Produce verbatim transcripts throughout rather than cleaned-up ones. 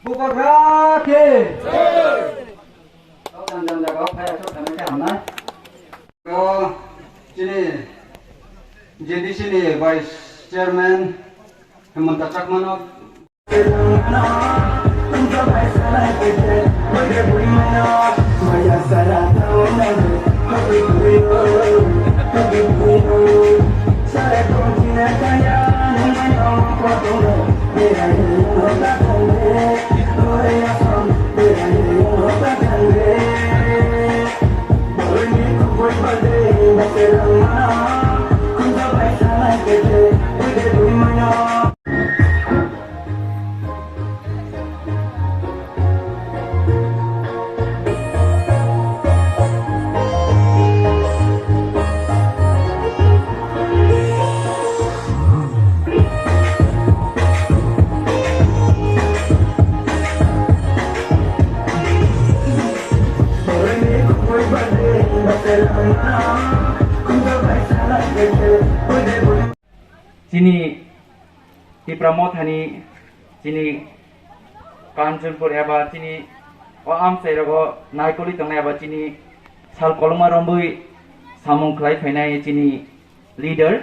Bubagra ki. Kok jang jang jaga o phai aswk khaimai khe hamnai. O chini J D C ni Vice Chairman Hemanta Chakma no. Chini Tipra Mothani, chini Kanchanpur eba chini o amchai rogo naikolwi tongnai eba chini sal koloma rombwi samung khlai phainai chini leader,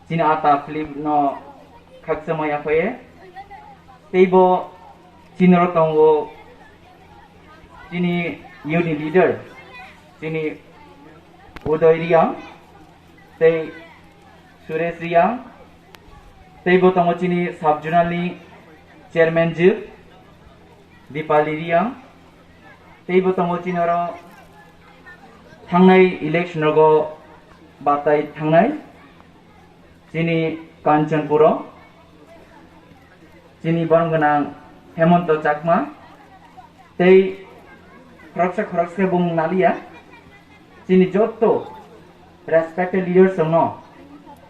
chini ata Philip no khakchangma yaphaye. Teibo chini oro tongo chini youth ni leader, chini Udoy Riang, tei Suresh Riang, teibo tongo chini sub-zonal ni chairman jwk Dipali Riang, teibo tongo chini oro thangnai election rogo batai thangnai chini Kanchanpuro. Chini borok gwnang Hemanta Chakma tei khoroksa khoroksa bumung naliya. Chini joto respected leaders rokno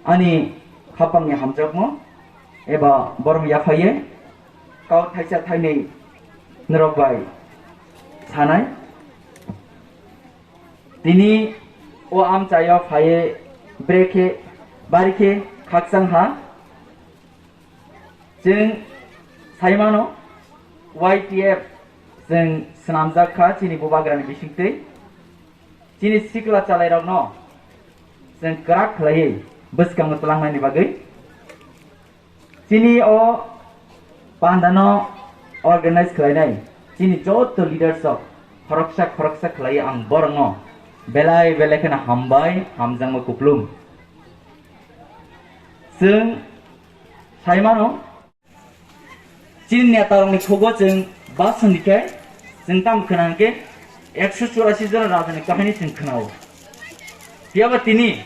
ani khapangni hamjakmo eba borom yaphaiye kau thaisa thainwi norok bai sanai. Tini o amchaio phaiye brekhe barikhe khakchang ha. Chwng saimano Y T F chwng swnamjak kha chini bubagrani bisingtwi. Chini sikla chalairokno chwng kwrak khlaiwi bwskango twlangnaini bagwi. Chini o pandano organize khlainai chini joto leaders rok khoroksa khoroksa khlaiwi ang borokno belai belai kheno hambai, hamjakma kuplung. Chwng saimano, chini netarokni khugo chwng basoni khe chwng tamo khna hwnkhe ekso churasi jona rajani kahini chwng khnao. Phiyaba tini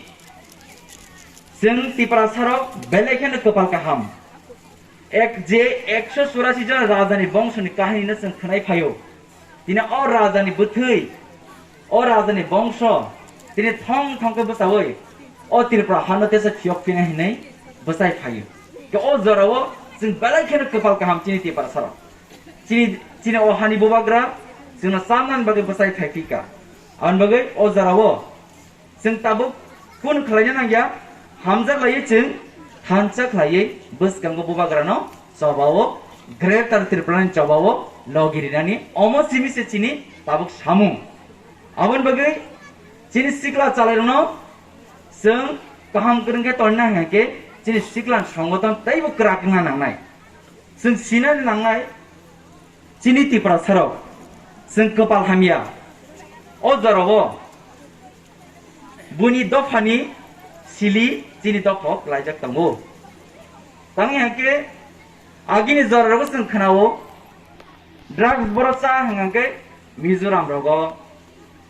chwng Tiprasarok belai kheno kwpal kaham. Ek je ekso churasi jona rajani bongsoni kahinino chwng khnai phaio. Tini o rajani bwthwi, o rajani bongso, tini thong thong khe bwchaui o Tripura hano tesa phiyok phina hinwi bwchai phaio. Khe o jorao chwng belai kheno kwpal kaham chini Tiprasarok. Chini, chini o hani bubagra chwngno chamnani bagwi bwchai phai phika. Aboni bagwi o jorao chwng tabuk kun khlaina nangya, hamjak laiwi chwng thansa khlaiwi bwskango bubagrano chobao, Greater Tripura ni chobao logi rinani omo simi se chini tabuk samung. Aboni bagwi chini sikla chalairokno chwng kaham kwrwng khe tonna hwnkhe chini sikla ni songothon teibo kwrak wngna nangnai. Chwng sinani nangnai chini Tiprasarok chwng kwpal hamya. O jorao buni dophani sili chini dophok laijak tongo. Tangwi hwnkhe agini jorao chwng khnao, drugs borok cha hwnkhe Mizoram rogo,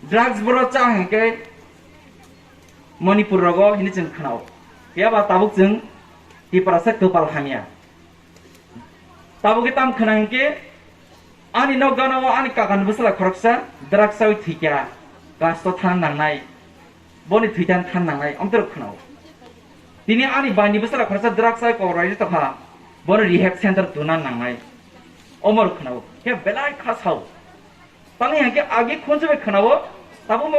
drugs borok cha hwnkhe Manipur rogo hinwi chwng khnao. Phiyaba tabuk chwng Tiprasa kwpal hamya. Tabukhe tam khna hinkhe ani nokgana o ani kakani bwsala khoroksa drugs chawi thwikha, kasto thana nangnai, boni thwitan thana nangnai, amtwrok khnao. Tini ani baini bwsala khoroksa drugs chawi kok raijak tongkha, bono rehab center tuna nangnai, omor khnao. Khe belai kha sao. Tangwi hinkhe agi khunju bai khnao, tabukmo